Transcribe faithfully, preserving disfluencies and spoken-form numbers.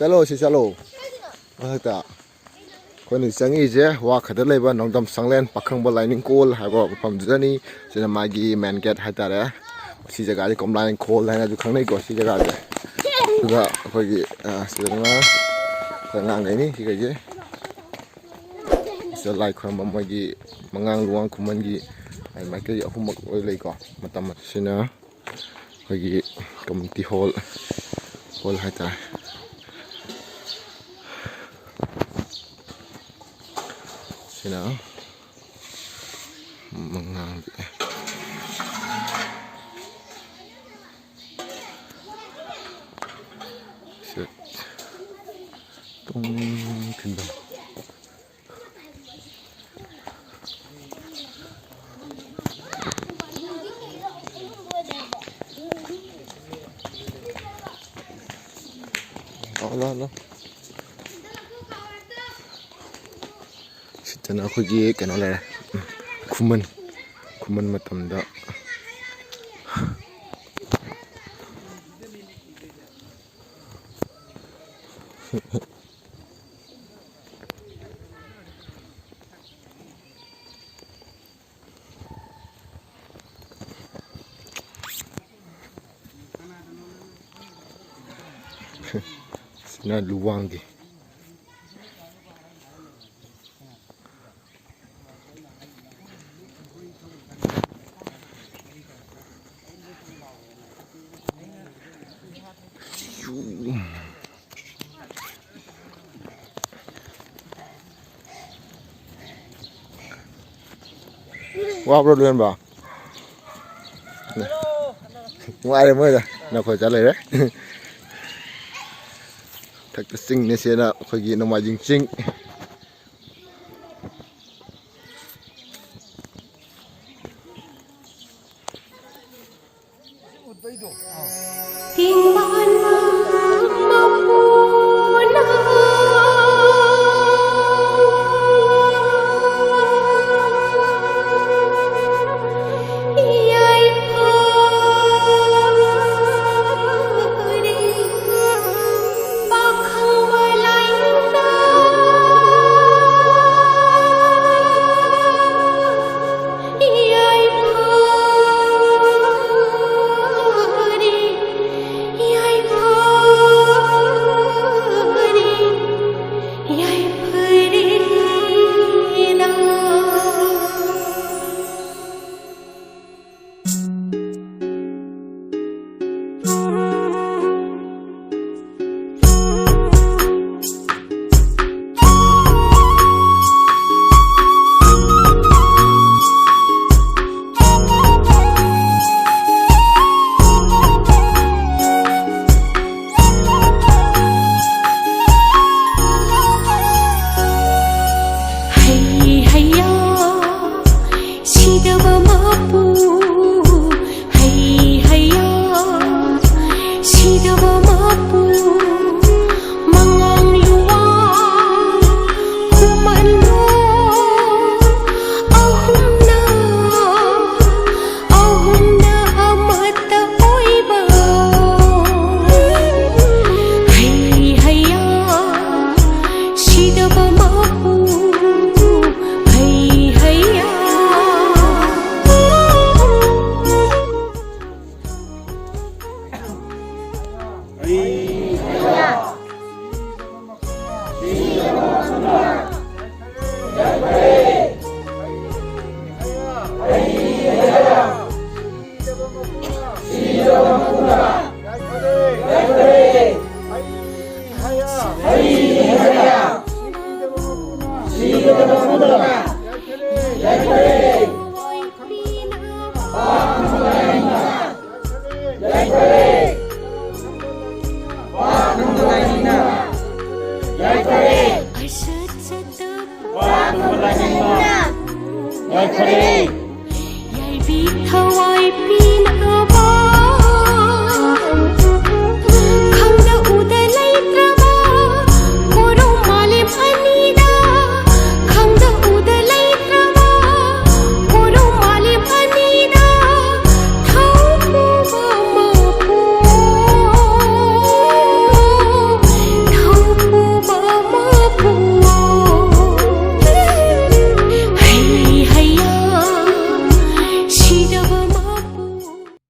ꯆꯠꯂꯣ, ꯁꯤ ꯆꯠꯂꯣ꯫ ꯃꯊꯛꯇ꯫ ꯑꯩꯈꯣꯏꯅ ꯆꯪꯉꯛꯏꯁꯦ ꯋꯥ ꯈꯛꯇ ꯂꯩꯕ ꯅꯣꯡꯗꯝ ꯁꯪꯂꯦꯟ ꯄꯥꯈꯪꯕ ꯂꯥꯏꯅꯤꯡꯀꯣꯜ ꯍꯥꯏꯕ ꯃꯐꯝꯗꯨꯗꯅꯤ꯫ ꯁꯤꯅ ꯃꯥꯒꯤ ꯃꯦꯟ ꯒꯦꯠ ꯍꯥꯏꯇꯥꯔꯦ꯫ ꯁꯤ ꯖꯒꯥꯁꯦ ꯀꯣꯝꯂꯥ ꯂꯥꯏꯅꯤꯡꯈꯣꯜ ꯍꯥꯏꯅꯁꯨ ꯈꯪꯅꯩꯀꯣ, ꯁꯤ ꯖꯒꯥꯁꯦ꯫ ꯑꯗꯨꯒ ꯑꯩꯈꯣꯏꯒꯤ, ꯑ, ꯁꯤꯗꯅ ꯑꯩꯈꯣꯏ ꯑꯉꯥꯡꯈꯩꯅꯤ ꯁꯤꯈꯩꯁꯦ꯫ ꯁꯤꯗ ꯂꯥꯏ ꯈꯨꯔꯨꯝꯕ ꯃꯣꯏꯒꯤ ꯃꯉꯥꯡ ꯂꯨꯋꯥꯡ ꯈꯨꯃꯟꯒꯤ ꯃꯥꯏꯀꯩ ꯑꯍꯨꯝꯃꯛ ꯂꯣꯏ ꯂꯩꯀꯣ꯫ ꯃꯇꯝ ꯑꯁꯤꯅ ꯑꯩꯈꯣꯏꯒꯤ ꯀꯝꯃꯨꯅꯤꯇꯤ ꯍꯣꯜ, ꯍꯣꯜ ꯍꯥꯏꯇꯥꯔꯦ꯫ ꯁꯤꯅ ꯃꯉꯥꯡꯒꯤ꯫ ꯁꯤ ꯇꯨꯡ ꯊꯤꯟꯕ꯫ ꯂꯥꯛꯑꯣ, ꯂꯥꯛꯑꯣ, ꯂꯥꯛꯑꯣ꯫ ꯁꯤꯗꯅ ꯑꯩꯈꯣꯏꯒꯤ ꯀꯩꯅꯣ ꯂꯩꯔꯦ꯫ ꯎꯝ, ꯈꯨꯃꯟ꯫ ꯈꯨꯃꯟ ꯃꯇꯝꯗ꯫ ꯁꯤꯅ ꯂꯨꯋꯥꯡꯒꯤ꯫ ꯋꯥꯕ꯭ꯔꯣ ꯂꯣꯏꯍꯟꯕ? ꯅꯨꯡꯉꯥꯏꯔꯦ ꯃꯣꯏꯗ ꯅꯈꯣꯏ ꯆꯠ ꯂꯩꯔꯦ꯫ ꯃꯊꯛꯇ ꯆꯤꯡꯅꯦ ꯁꯤꯅ ꯑꯩꯈꯣꯏꯒꯤ ꯅꯣꯡꯃꯥꯏꯖꯤꯡ ꯆꯤꯡ꯫ ꯁꯤꯗꯕ ꯃꯄꯨ ꯃꯉꯥꯡ ꯂꯨꯋꯥꯡ ꯈꯨꯃꯟꯂꯣ ꯑꯍꯨꯝꯅ, ꯑꯍꯨꯝꯅ ꯑꯃꯠꯇ ꯑꯣꯏꯕ꯫ ꯍꯩ ꯍꯩꯌꯥ, ꯁꯤꯗꯕ ꯃꯄꯨ, ꯍꯩ ꯍꯩꯌꯥ꯫ ꯌꯥꯏꯐꯔꯦ꯫